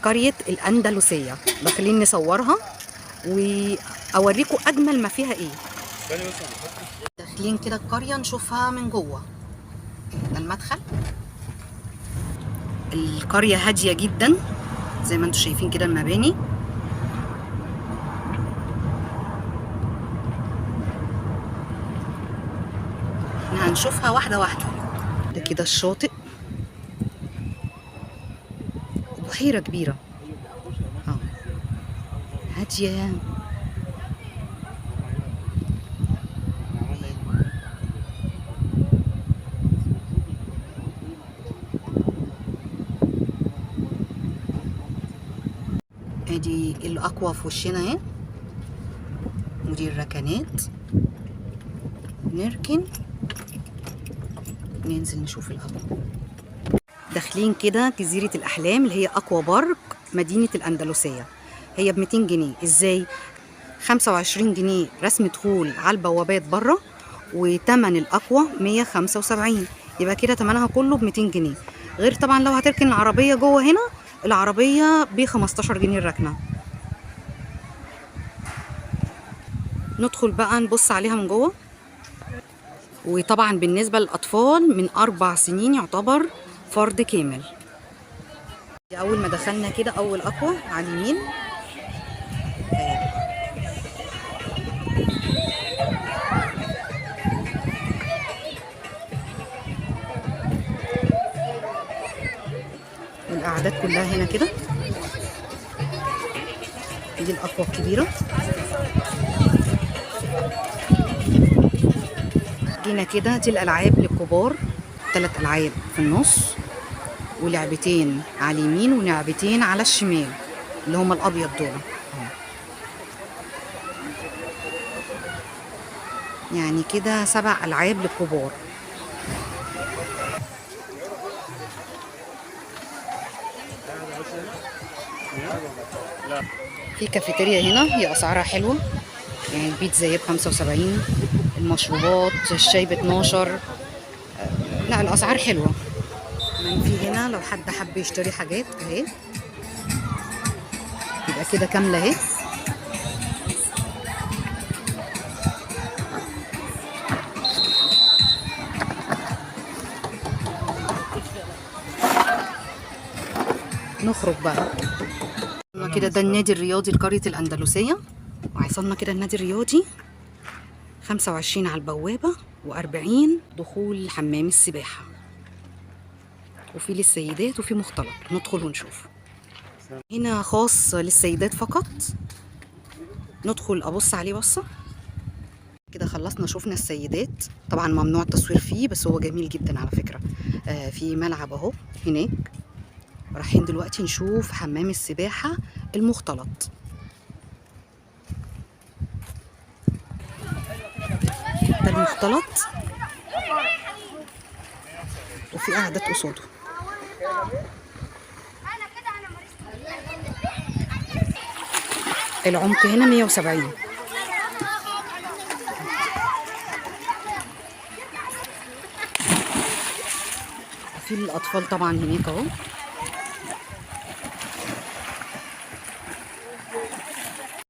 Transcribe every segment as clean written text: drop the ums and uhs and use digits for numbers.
قرية الأندلسية. داخلين نصورها وأوريكم أجمل ما فيها إيه. داخلين كده القرية نشوفها من جوه. ده المدخل. القرية هادية جدا زي ما انتم شايفين كده المباني. احنا هنشوفها واحدة واحدة. ده كده الشاطئ، بحيرة كبيرة هادية. ادي الاقوى في وشنا اهي، ودي الركنات. نركن ننزل نشوف الاقوى. داخلين كده جزيرة الأحلام اللي هي أكوا بارك مدينة الأندلسية. هي ب200 جنيه. إزاي؟ 25 جنيه رسم دخول على البوابات بره، وتمن الأكوا 175، يبقى كده تمنها كله ب200 جنيه. غير طبعا لو هتركن العربية جوه هنا، العربية ب15 جنيه الركنة. ندخل بقى نبص عليها من جوه. وطبعا بالنسبة للأطفال من 4 سنين يعتبر فرد كامل. أول ما دخلنا كده أول أكوا على اليمين، والقعدات كلها هنا كده. دي الأكوا الكبيرة. جينا كده دي الألعاب للكبار، 3 ألعاب في النص ولعبتين على اليمين ولعبتين على الشمال اللي هما الأبيض دول. يعني كده 7 ألعاب للكبار. في كافيتيريا هنا، هي أسعارها حلوة، يعني البيتزا هي ب75، المشروبات الشاي ب12. لا الأسعار حلوة. كمان في هنا لو حد حب يشتري حاجات اهي، يبقى كده كاملة اهي. نخرج بقى كده. ده النادي الرياضي لقرية الأندلسية. وعصلنا كده النادي الرياضي، 25 على البوابة و40 دخول حمام السباحة، وفي للسيدات وفي مختلط. ندخل ونشوف. هنا خاص للسيدات فقط، ندخل أبص عليه بصة كده. خلصنا شفنا السيدات، طبعا ممنوع التصوير فيه بس هو جميل جدا على فكرة. في ملعب اهو هناك. رايحين دلوقتي نشوف حمام السباحة المختلط. ده المختلط وفي قعدات قصاده. العمق هنا 170. في الأطفال طبعا هناك اهو.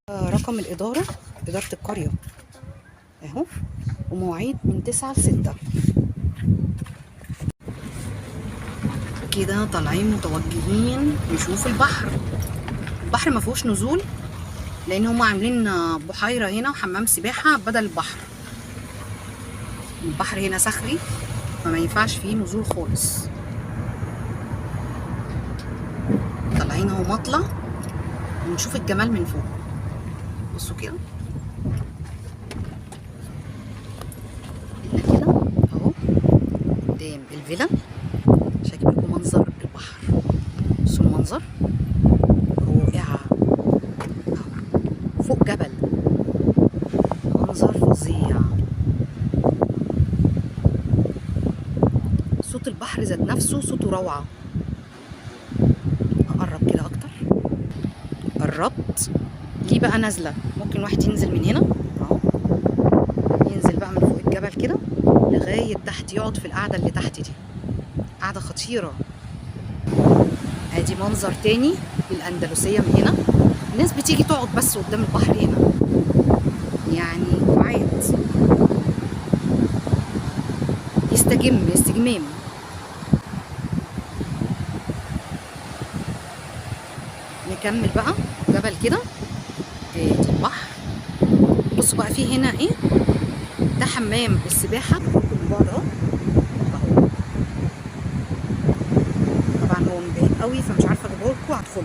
رقم الإدارة، إدارة القرية اهو، ومواعيد من 9 ل6. كده طالعين متوجهين نشوف البحر. البحر ما فيهوش نزول لان هم عاملين بحيرة هنا وحمام سباحة بدل البحر. البحر هنا صخري فما ينفعش فيه نزول خالص. طالعين اهو مطلع ونشوف الجمال من فوق. بصوا كده، احنا كده اهو قدام الفيلا. مش هجيب لكم منظر البحر، بصوا المنظر رائع اهو فوق جبل، منظر فظيع. صوت البحر ذات نفسه صوته روعة. اقرب كده اكتر. قربت ليه بقى نازلة، ممكن واحد ينزل من هنا اهو، ينزل بقى من فوق الجبل كده لغاية تحت، يقعد في القعدة اللي تحت دي. قعدة خطيرة. ادي منظر تاني للأندلسية من هنا. الناس بتيجي تقعد بس قدام البحر هنا، يعني قعاد يستجم استجمام. نكمل بقى جبل كده، ادي البحر. بصوا بقى في هنا ايه، ده حمام السباحة من بعد اهو. طبعا هو من بعيد قوي فمش عارفة اجيبه لكم، هدخله.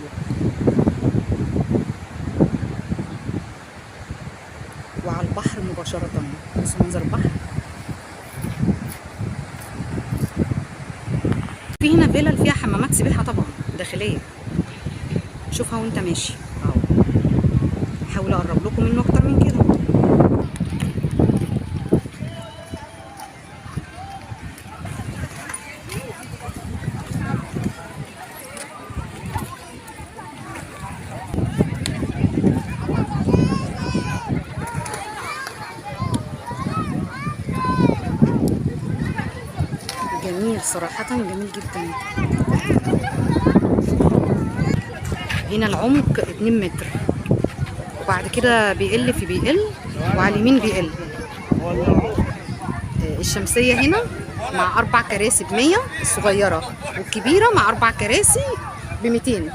وعلى البحر مباشرة، بصوا منظر البحر. في هنا فيلل فيها حمامات سباحة طبعا داخلية، شوفها وانت ماشي اهو. حاول اقرب لكم منه اكتر من كده. جميل صراحة، جميل جدا. هنا العمق 2 متر، وبعد كده بيقل في بيقل، وعلى اليمين بيقل. الشمسية هنا مع 4 كراسي ب100 الصغيرة، والكبيرة مع 4 كراسي ب200.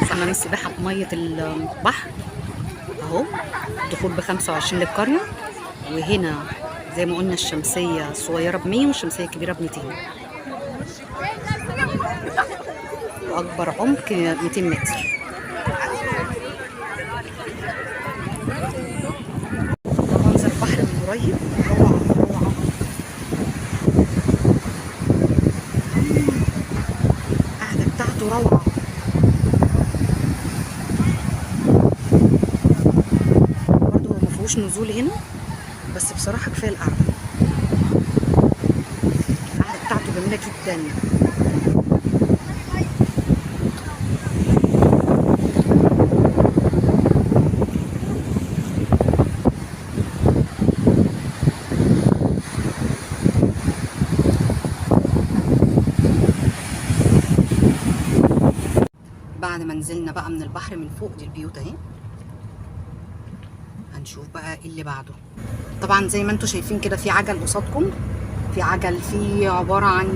حمام السباحة بمية البحر اهو، دخول ب25 للقرية. وهنا زي ما قلنا الشمسية الصغيرة ب100 والشمسية الكبيرة ب200، وأكبر عمق 200 متر. منظر البحر من قريب روعة روعة. القعدة بتاعته روعة. برضه هو مفيهوش نزول هنا، بس بصراحة كفاية القعدة. القعدة بتاعته جميلة جدا. بعد ما نزلنا بقى من البحر من فوق، دي البيوت اهي، هنشوف بقى ايه اللي بعده. طبعا زي ما انتم شايفين كده في عجل قصادكم، في عجل، في عبارة عن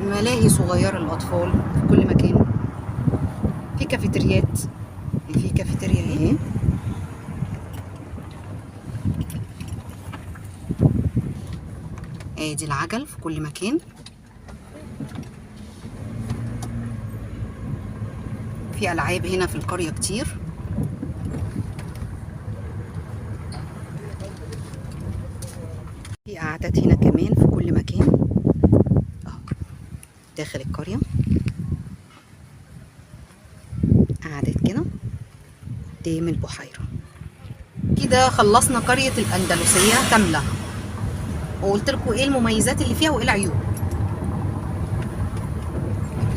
ملاهي صغيرة للأطفال في كل مكان، في كافيتريات، في كافيتيريا اهي. ادي العجل في كل مكان. في ألعاب هنا في القرية كتير. في قعدات هنا كمان في كل مكان اهو داخل القرية، قعدات كده قدام البحيرة. كده خلصنا قرية الأندلسية كاملة، وقلت لكم ايه المميزات اللي فيها وايه العيوب.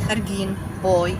خارجين، باي.